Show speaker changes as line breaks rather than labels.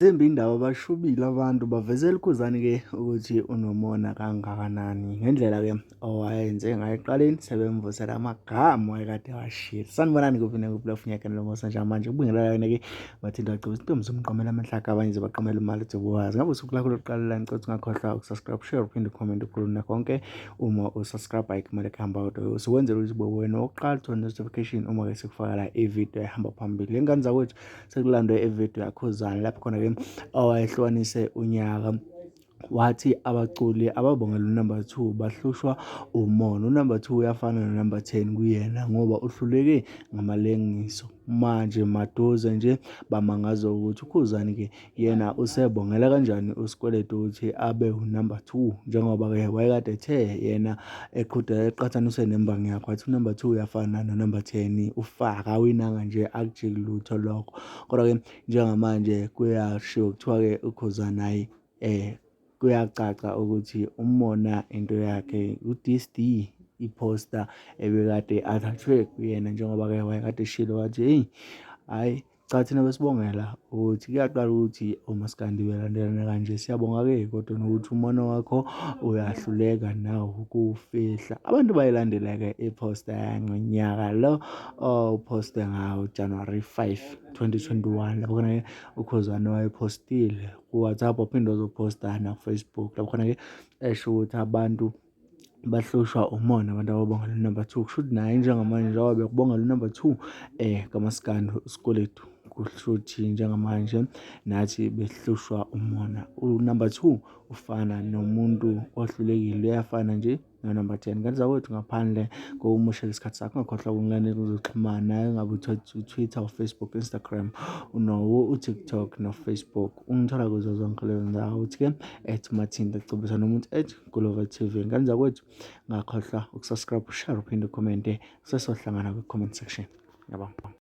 Zimbi indaba bashubile abantu bavezela uKhuzani-ke ukuthi unomona kangakanani ngendlela-ke owayenze ngayo ekuqaleni sebemvusela amagama wayekade ewashilo. Sanibonani kuphi nakuphi la ufunyakeni lomusa njengamanje ukubingelela yona-ke bathinta wagcoba isintombi zomqomela amanhlaka abanye zibaqomela imali uthi buwazi ngabe usuku lakho lokuqala la ngicela ukuthi ungakhohlwa ukusubscribe share uphinde ucomment ukhuluma konke uma usubscribe ayikho imali ekuhamba kodwa usukwenzela ukuthi ube wena wokuqala uthola notification uma-ke sikufakela ividiyo ehamba phambili. Ingane zakwethu sekulandwe ividiyo yaKhuzani lapho khona-ke owayehlukanise unyaka wathi abaculi ababongela unumber 2 bahlushwa umona. Unumber 2 uyafana nonumber 10 kuyena ngoba uhluleke ngamalengiso. Manje maduze nje bamangazwa ukuthi uKhuzani-ke yena usebongela kanjani uSikweletu ukuthi abe unumber 2 njengoba-ke wayekade ethe yena eqhude eqhathanise nembangi yakhe wathi unumber 2 uyafana nonumber 10 ufaka awinanga nje akujiki lutho lokho. Kodwa-ke njengamanje kuyashiwo kuthiwa-ke uKhuzani hhayi kuyacaca ukuthi umona into yakhe u-DSD iphosta ebekade athathwe kuyena njengoba-ke wayekade eshilo wathi hheyi hhayi cha thina besibongela ukuthi kuyaqala ukuthi omaskandi belandelana kanje siyabonga-ke kodwa nokuthi umona wakho uyahluleka nawo ukuwufihla. Abantu bayilandela-ke iphosta yangonyaka lo owuphoste ngawo January 5 2021 lapho khona-ke uKhuzani wayephostile ku-WhatsApp waphinde wazophosta naku-Facebook lapho khona-ke esho ukuthi abantu bahlushwa umona abantu ababongela unumber 2 kusho ukuthi naye njengamanje njengoba bekubongela unumber 2 kamaskandi uSikweletu kusho ukuthi njengamanje nathi behlushwa umona. Unumber 2 ufana nomuntu ohlulekile uyafana nje nonumber 10. Ngane zakwethu ngaphandle kokumoshela isikhathi sakho ungakhohlwa ukungilandela kuzoxhumana ngabe uTwitter, uFacebook, Instagram unowo uTikTok noFacebook ungithola kuzo zonke lezo ndawo uthi-ke at Mathinta Cobisa nomuntu at Gulova TV. Ngane zakwethu ngakhohlwa ukusubscribe, ushare uphinde ucommente sesohlangana kwi-comment section. Ngiyabonga.